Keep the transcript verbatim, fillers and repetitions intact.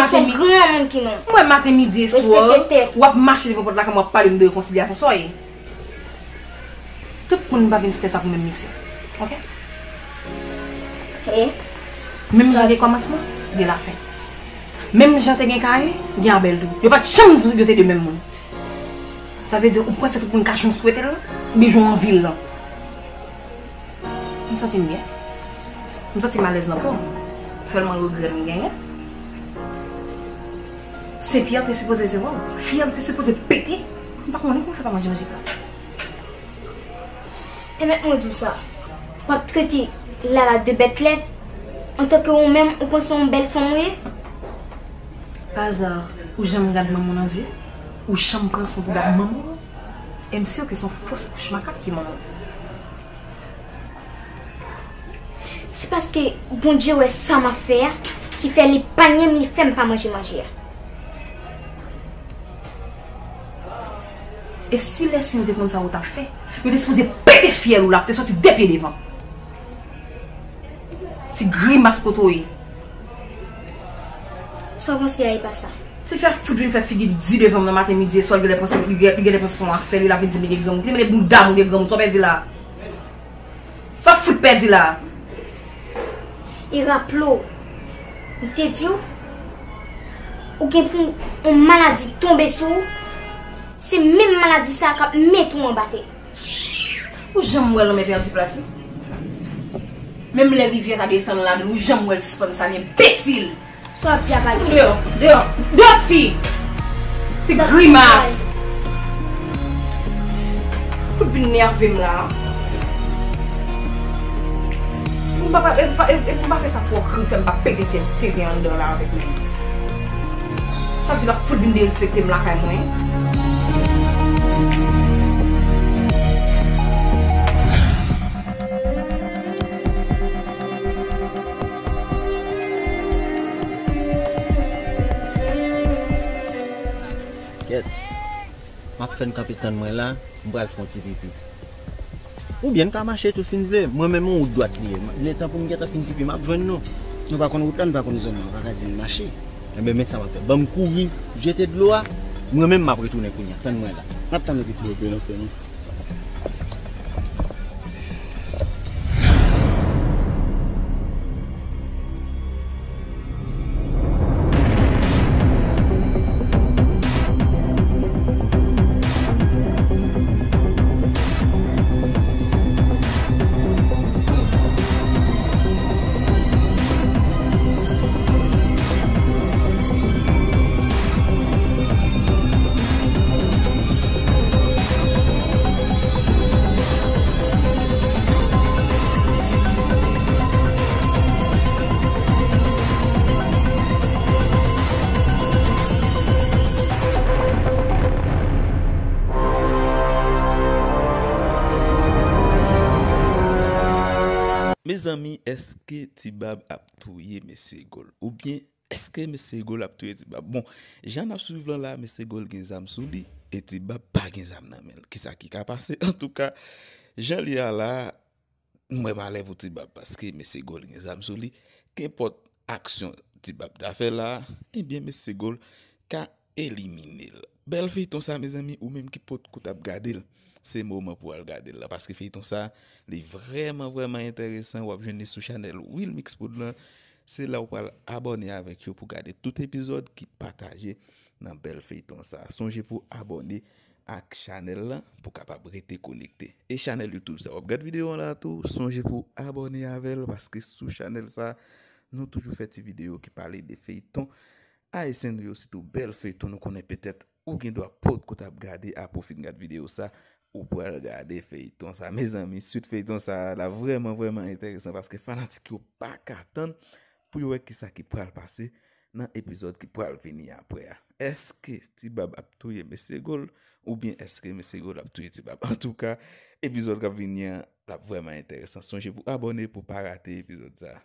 Se yon granmoun ki non. Mwen, maten, midi e swa, w ap mache devan pòt lakay mwen, w ap pale m de rekonsilyasyon. Sa w ye? Tout moun pa vin sou tè sa pou menm misyon. Oke? Oke. Menm jan gen kòmansman, gen lafen. Menm jan te gen Kayen, gen Abèl tou. Yo pa t janm di yo te de menm moun. Sa vle di, ou panse tout moun ka jan w swete l lan, oubyen jan w anvi l lan? M santi m byen. M santi m alèz nan po m. Sèlman regrè m genyen, se Pierre te sipoze resevwa w. Fyèl te sipoze pete. M pa konnen kòman fè pa manje manje sa. E mèt mwen di w sa, w ap trete Lala de bèt lèd, antanke ou menm, ou panse yon bèl fanm ou ye? Pa aza, ou janm gad manman w nan zye? Ou janm pran san pou gad manman w? E m si ke se yon fòs kouch makak ki manman w. Se paske Bondye wè sa m ap fè a, ki fè li panye m, li fè m pa manje manje a. E si lè Senyè te konn sa ou t ap fè, yo te sipoze pete fyèl ou la, pou te soti de pye devan. Ti grimas kote w ye. Sa w panse a, e pa sa. Ti fè fout vin fè figi di devan m nan maten, midi e swa, li genlè panse, li gen- li genlè panse se yon afè, li la vin di m li gen granmoun. Ki mele bouda m ou gen granmoun, sa w pèdi la? Sa w fout pèdi la? E raple w, m te di w, ou gen pou yon maladi tonbe sou ou, se menm maladi sa a k ap mete w anba tè. Ou janm wè lanmè pèdi plas li? Menm lè rivyè ta desann ladan l, ou janm wè l sispann sale, enbesil! Sa w ap di a pa gen sans. Deyò, deyò, deyò, ti fi! Ti grimas! Fout vin nève m la. Pou m pa, pa, e, pa, e, e pou m pa fè sa twò kri, fè m pa pete fyèl tenten anndan la avèk menm. Chak jou l ap fout vin derespekte m lakay mwen. Kèt. M ap fè n kanpe tann mwen la, m pral fè yon ti pipi. Oubyen n ka mache tou si n vle. Mwen menm yon wout dwat li ye. Letan pou m gentan fin pipi, m ap jwenn nou. Nou pa konn wout la, n pa konn zòn nan, ou pa ka di n mache. Enben, men sa m ap fè. Ban m kouri, jete dlo a. Mwen menm, m ap retounen kounye a. Tann mwen la. M ap tann ou pipi. Oke, oke, non. Mezanmi, èske Ti Bab ap touye Mesye Gòl? Oubyen èske Mesye Gòl ap touye Ti Bab? Bon, jan n ap swiv lan la, Mesye Gòl gen zam sou li, e Ti Bab pa gen zam nan men l. Kisa ki ka pase? Antouka, jan l ye a la, m wè malè pou Ti Bab, paske Mesye Gòl gen zam sou li. Kenpòt aksyon Ti Bab ta fè la, ebyen, Mesye Gòl ka elimine l. Bèl feyton sa, mezanmi, ou menm ki potko t ap gade l, se moman pou w al gade l la, paske feyton sa, li vrèman, vrèman enteresan. W ap jwenn li sou chanèl Wilmix Prod lan. Se la ou pral abòne avèk yo pou gade tout epizòd ki pataje nan bèl feyton sa. Sonje pou abòne ak chanèl la pou kapab rete konekte. E chanèl YouTube sa w ap gad videyo an la tou, sonje pou abòne avè l, paske sou chanèl sa, nou toujou fè ti videyo ki pale de feyton ayisyen nou yo, sitou bèl feyton nou konnen petèt ou gen dwa potko t ap gade, apre w fin gad videyo sa, ou pral gade feyton sa. Mezanmi, swit feyton sa la vrèman, vrèman enteresan, paske fanatik yo pa ka tann pou yo wè kisa ki pral pase nan epizòd ki pral vini apre a. Èske Ti Bab ap touye Mesye Gòl, oubyen èske Mesye Gòl ap touye Ti Bab? Antouka, epizòd k ap vini an, l ap vrèman enteresan. Sonje pou abòne pou pa rate epizòd sa.